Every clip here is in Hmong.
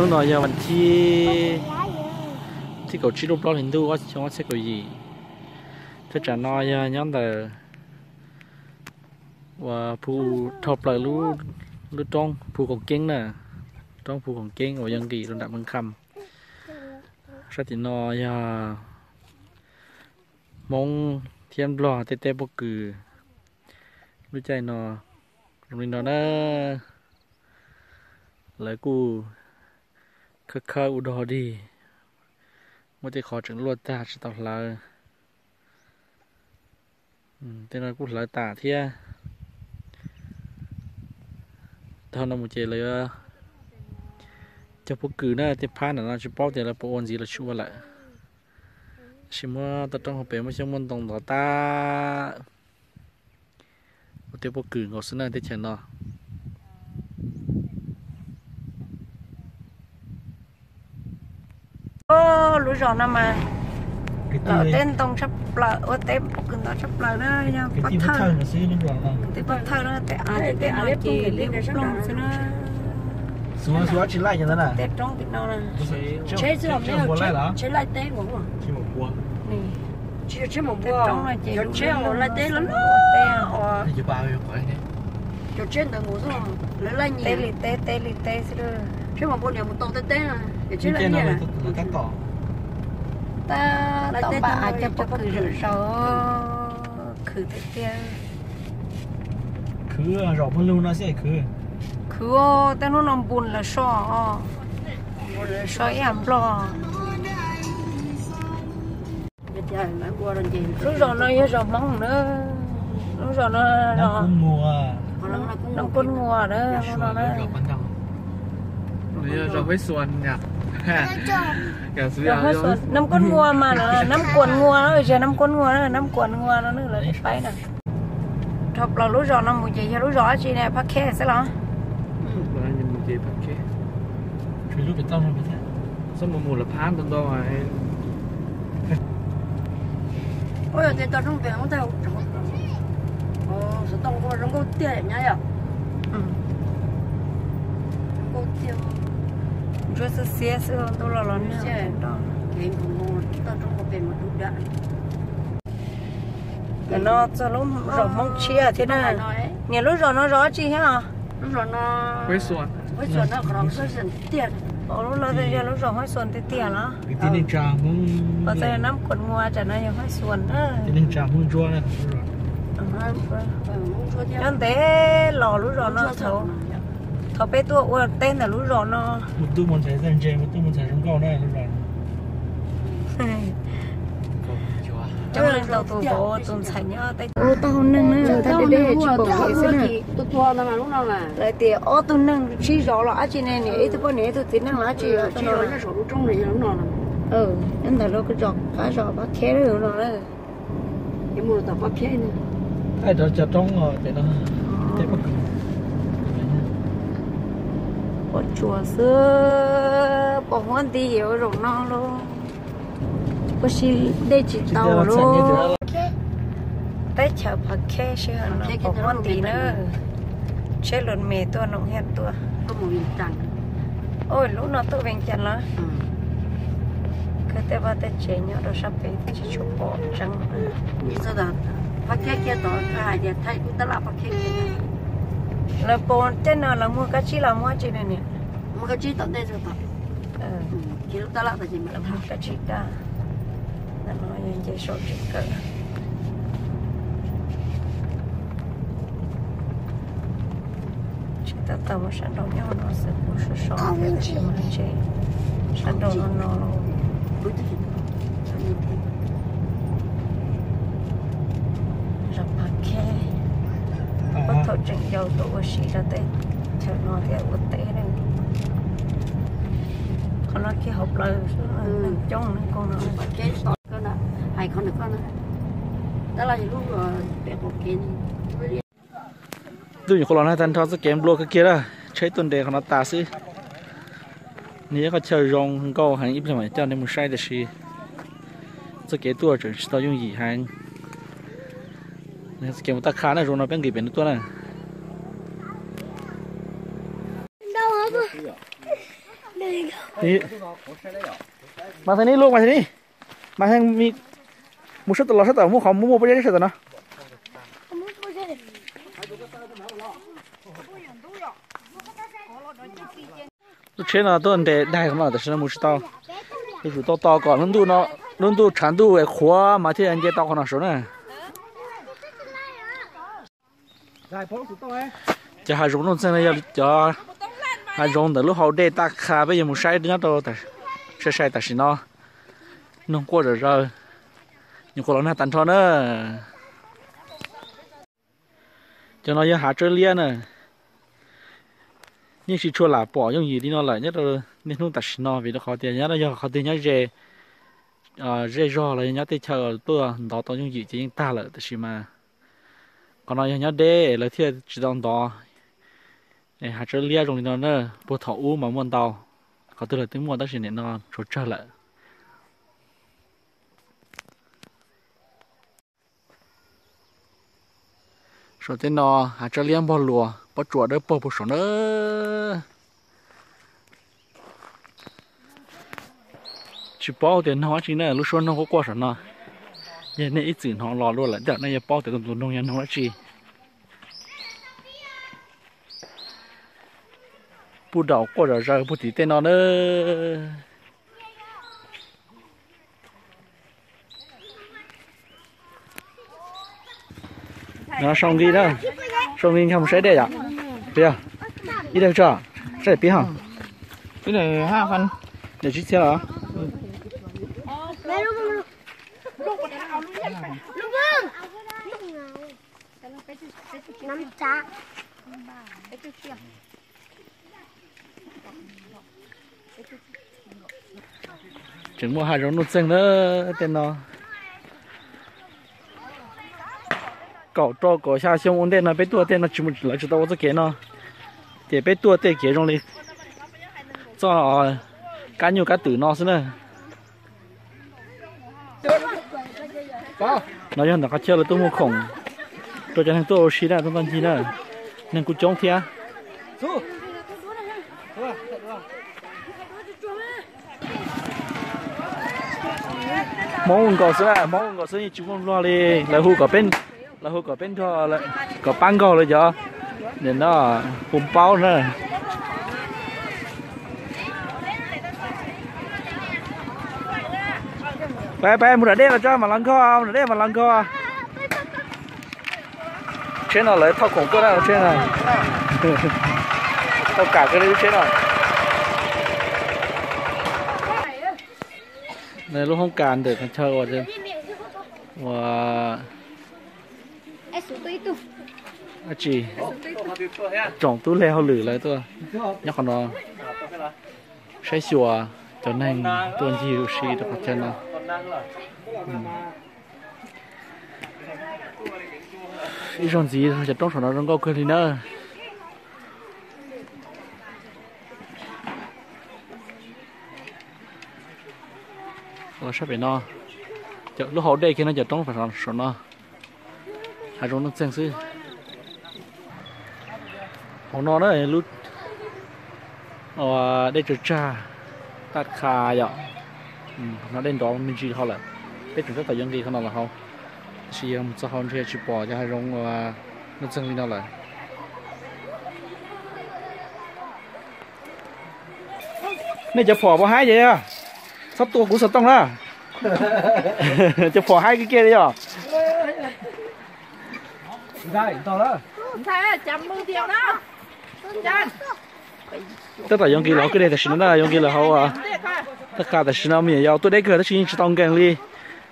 Hnub no yog vas thib, thib kaum tsib lub plaub hlis ntuj xyoo ob txhiab kaum yim. Thaj tsam no yog nyob ntawm uas phu, dhau plaws lub roob Phu Koos Keeb na, roob Phu Koos Keeb uas yog nqis rau nram Mab Kham. Sab tim no yog Hmoob thiab Nplog tej teb pob kws lub caij no zoo li no na. Lawv kuj khawb khawb ua dog dig, muaj tej qhov tseem luaj tag tsis tau hlawv. Tej no kuj hlawv tas thiab. Tag no mus ces lawv cog pob kws na, tej phab nram no tsis paub tias lawv puas ua ntxiv los tsis ua lawm. Tab sis muab toj roob hauv pes muaj xyoob muaj ntoo ntov tag, ua tej pob kws nkaus xwb na teb chaws no. Lub zos no mas teb ntoo tshaj plaws, ua teb pob kws ntov tshaj plaws na, yog pov thawj, teb pov thawj na, tej av tej no ces liab ploog xwb na. Tej roob tim no, teb roob no ces lub teb, teb li teb, teb li teb xwb. Tab tom npaj av cog pob kws zom zaws, khwv tiag tiag. Khwv zaum pawg lug no xwb khwv. Khwv, tej hnub no npus lawv so, npus lawv so ib yam Nplog. Lub zos no yog zos Hmoob na. Lub zos no Nab Kub Ngua na. Nab Kub Ngua mas, Nab Kuas Ngua, yog Nab Kuas Ngua, Nab Kuas Ngua no lawv paib na. Dhau plaws lub zos no mus ces yog lub zos dab tsi ne, Phab Khej xwb los? Ua yog tias toj roob pem ub tag, xov tooj kuj zoo nkauj tiag nyab yom. Ntsuab xiab xiab xwb, ntuj los los nag. Toj roob pem mas dub dam. Ntawm no txog lub zos Hmoob tshiab thiab na. Niam, lub zos no zos dab tsi thiab os? Lub no yog lub zos Huaib Xuas tiag tiag los? Pov txog Nab Kuas Ngua tsam no yog Huaib Xuas na. Nyob ntev los lub zos no, thaum peb tuaj ua teb ntawm lub zos no. Coob leej ntau tus vauv tus ntxhais nyob tej ub tau hauv neeg na, tab deb deb tsis pom kev xwb na. Lawv tias ob tug neeg sib zov los dab tsi ne, niam ib tug poj niam ib tug txiv neej los dab tsi los tsis zov. Nyob ntawm lub zos qab zos Pab Kheb no na. Ua tsuas xwb, pos huab nti ua zaum no lauj. Ua si dej tsis tau lauj. Teb chaws Phav Khej sij hawm no pos huab nti na. Tsheb lus mes tuaj Noom Hiaj tuaj. Oj, lub no tuaj Vees Cas lawm. Kawg tej vaj tej tsev nyob rau sab pem tsis tshua pom tseeb. Lawv pos caij no lawv muag kab tsib los muag dab tsi ne niam? Kab tsib daj, ntawm no yog nce saum tsev kawm. Tsev tab tom muaj sab nraud nyob no xwb, kuj sov sov thiab tab sis mas tsev sab nraud no no. Zos Phav Khej, puag thaum tseem yau tuaj ua si rau teb chaws no thiab ua teb na. Qhov no kiag hauv plawv xwb, neeg coob neeg koog no. Ntuj nyuam qhuav los nag tag nrho, txoj kev nplua kawg kiag lawm, tsheb tuaj nres qhov no tas xwb. Nws yog qhov chaw zoo nkauj heev, ib pliag mam coj nej mus saib tiam sis txoj kev tuaj tseem tsis tau yooj yim heev. Nws yog txoj kev mus Taj Qha na, zoo no peb nqis pem no tuaj na. Mas thaj ni lub mas thaj ni, mas thaj mus sab tom los sab tom muaj qhov muaj muaj pob zeb sab tom no. Lub tsheb no tuaj nres daig no tab sis no mus tsis tau. Yuav tsum tau tos kom lub ntuj no, lub ntuj tshav ntuj qhuav mas thiaj nce tau qhov no saud na. Cov hav zoov Nuj Txeeg no yog cov hav zoov ntawm lub hau dej Taj Kha peb yuav mus saib nyob rau, sai sai tam sim no. Noog quaj zom zaws, nyuam qhuav los nag tag nrho na. Cov no yog hav tsawb liab na. Yeej tsis tshua lam pom yooj yim li no lawm nyob rau niaj hnub tam sim no vim rau qhov tias nyob no yog qhov twg nyob ze zej zog los yog nyob teb chaws tuaj ntov tau yooj yim ces yeej tag lawm tab sis mas qhov no yog nyob deb lawv thiaj tsis tau ntov. Hav tsawb liab zoo li no na, puag thaum ub mas muaj ntau, qhov twg los twb muaj tab sis nim no tshuav tsawg lawm. Saum tej no hav tsawb liab npog luas pob tsuas dawb paug puag saum na. Tsis paub tias noog dab tsi na, lub suab noog quaj quaj saum no. Yog nej ib txwm hnov los dua lawm tej zaum nej yuav paub tias tus noog yog noog dab tsi. Puj daum quaj zom zaws puag tim tej no na. No sau nqi na, sau nqi nkag mus saib dej yom. Yog ib dag tso, saib pib ho. Daim tsib txhiab los? Tseem muaj hav zoov Nuj Txeeg na, tej no kaum rau kaum xya xyoo ua ntej no peb tuaj tej no tsis, lawv tsis tau ua txoj kev no, ces peb tuaj tej kev zoo li txoj kab nyuj kab twm no xwb na. No yog ntawm qhov chaw lawv tuaj muag khoom rau cov neeg tuaj ua si na, tuaj ncig na, neeg kuj coob thiab. Hmoob nkaus xwb, Hmoob nkaus xwb yeej tsis muaj Nplog li. Lawv hu kom peb, lawv hu kom peb nrog, kom pab nkaug lawv cov, nim no hu paub na. Peb, peb mus nram dej los tso mam los nkag, mus nram dej mam los nkag. Tsheb no lawv thauj khoom tuaj na, tsheb no tau kam kawg li lub tsheb no. Lub hoob kas ntawm qhov chaw uas, uas tsis, tsoom tub leg hauj lwm lawv tuaj nyob qhov no saib xyuas cov neeg tuaj ncig ua si rau qhov chaw no. Ib zaug ntxiv cov roob saum no zoo nkauj kawg li na. Los sab pem no, lub hauv dej kiag no cov roob saum no, hav zoov Nuj Txeeg xwb. Hauv no na, lub dej tsawg tsag, Taj Kha yom. No dej nrov me ntsis ho lawm, peb tseem tab tom yuav nqis qhov no los hauv, tab sis yog mus txog hauv ntshe tsis pom cov hav zoov Nuj Txeeg li no lawm. Nej cov phom puas haib ces txhob tua kuv xov tooj na. Cov phom haib kiag kiag li yom. Tab tom yuav nqis los hauv kwj deg tam sim no na, yuav nqis los hauv Taj Kha tam sim no me nyuam yaus tuaj deb kawg tab sis yeej tsis tau nkees li.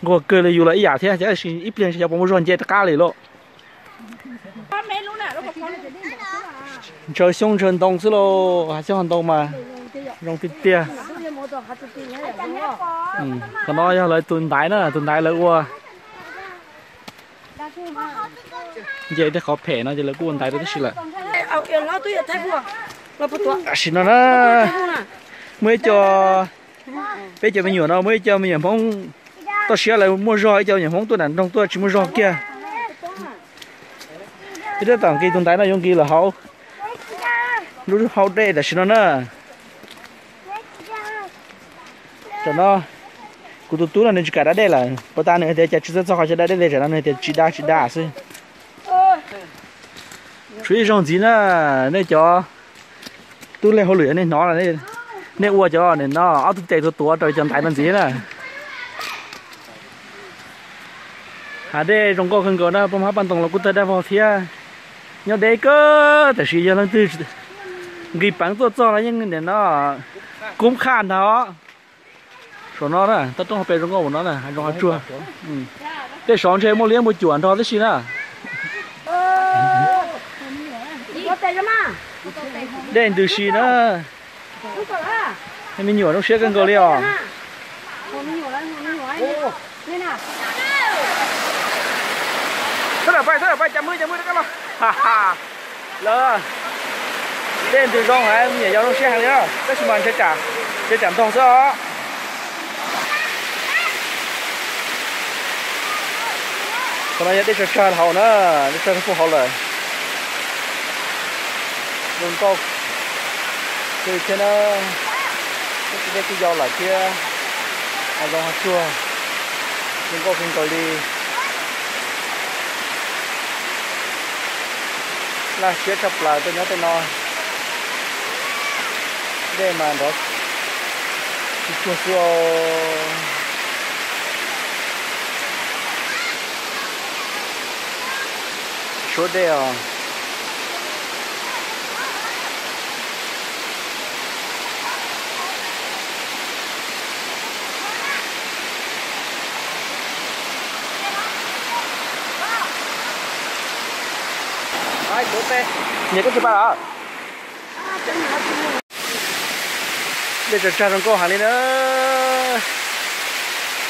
Nquag kawg li, yus los ib yam thiab, tab sis ib pliag ntshe yuav puas muaj zog nce rov qab li lauj. Ntshaw xyoob ntshaw ntoo xwb lauj, hav xyoob hav ntoo mas zoo tiag tiag. Qhov no yog lawv tus ntaiv na, tus ntaiv lawv ua. Nce tej qhov phem no ces lawv kuj ua ntaiv rau tib si lawm. Tam sim no na, muaj ib co, peb cov me nyuam no muaj ib co me nyuam Hmoob toj siab lawv muaj zog, ib co me nyuam Hmoob tuaj nram nroog tuaj tsis muaj zog kiag. Peb tab tom nqis tus ntaiv no yuav nqis los hauv lub hau dej tam sim no na. Tam no kuv tus tub no nws tsis kam da dej lawm, puas tas nws hais tias cas tsis txawj txog qhov chaw da dej li, tam no nws hais tias tsis da tsis da xwb. Tshuav ib zaug ntxiv na, nej cov tub leej hauj lwm nej hnov, nej ua cov no ob tug tes tuav tuav rau cov ntaiv no ntxiv na. Hav dej zoo nkauj kawg nkaus na, paj hmab paj ntoo los kuj tawg daj vog thiab. Nyob deb kawg, tab sis yog leej twg nqis peev tuaj txog los yeej nim no kub qhaj ntag. Saum no na, toj roob hauv pes zoo nkauj ua no na, hav zoov hav tsuag. Tej saud ntshe muaj liab muaj cuam nrog tib si na. Dej ntws si na. Me nyuam zoo siab kawg nkaus li os. Lawv, dej ntws zoo heev, me nyuam yaus zoo siab heev li, tab sis mas ntshe tsam ntog xwb os. Qhov no yog dej tsag tsag hauv na, dej tsag tsag puag hauv lawm. Zoo nkauj kawg thiab na, dej kuj yau lawm thiab. Hav zoov hav tsuag, zoo nkauj kawg nkaus li. Laj siab tshaj plaws tuaj nyob tej no. Dej mas nrov tsis tsuag xwb os. Suab dej os. Nyias koj tsis pab los? Dej tsag tsag zoo nkauj heev li na.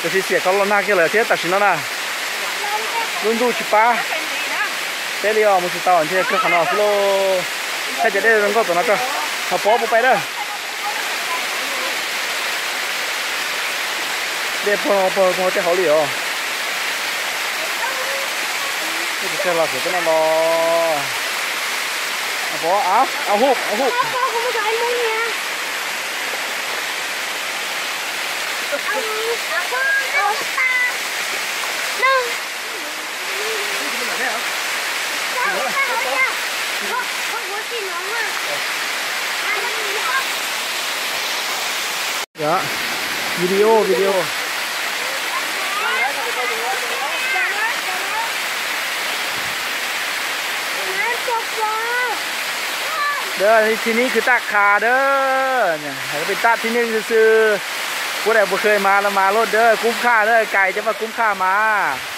Tab sis xiam kov los nag kiag lawm thiab tam sim no na. Lub ntuj tsis pab. Peb li os, mus tsis tau ntshe kawg qhov no xwb lauj. Thaij cov dej zoo nkauj tom no tso. Ho pov puas pais na. Dej puag puag puag tej hauv li os. Dej tsag tsag los xwb tej no los. Pov, au hub, au hub. Video, video. Dawb, thib nib khwv taj qha dawb, peb tab thib nib xwb xwb. Kuv daim pus khw mas los mas luaj dawb, kub qhaj dawb, kais cov mas kub qhaj mas.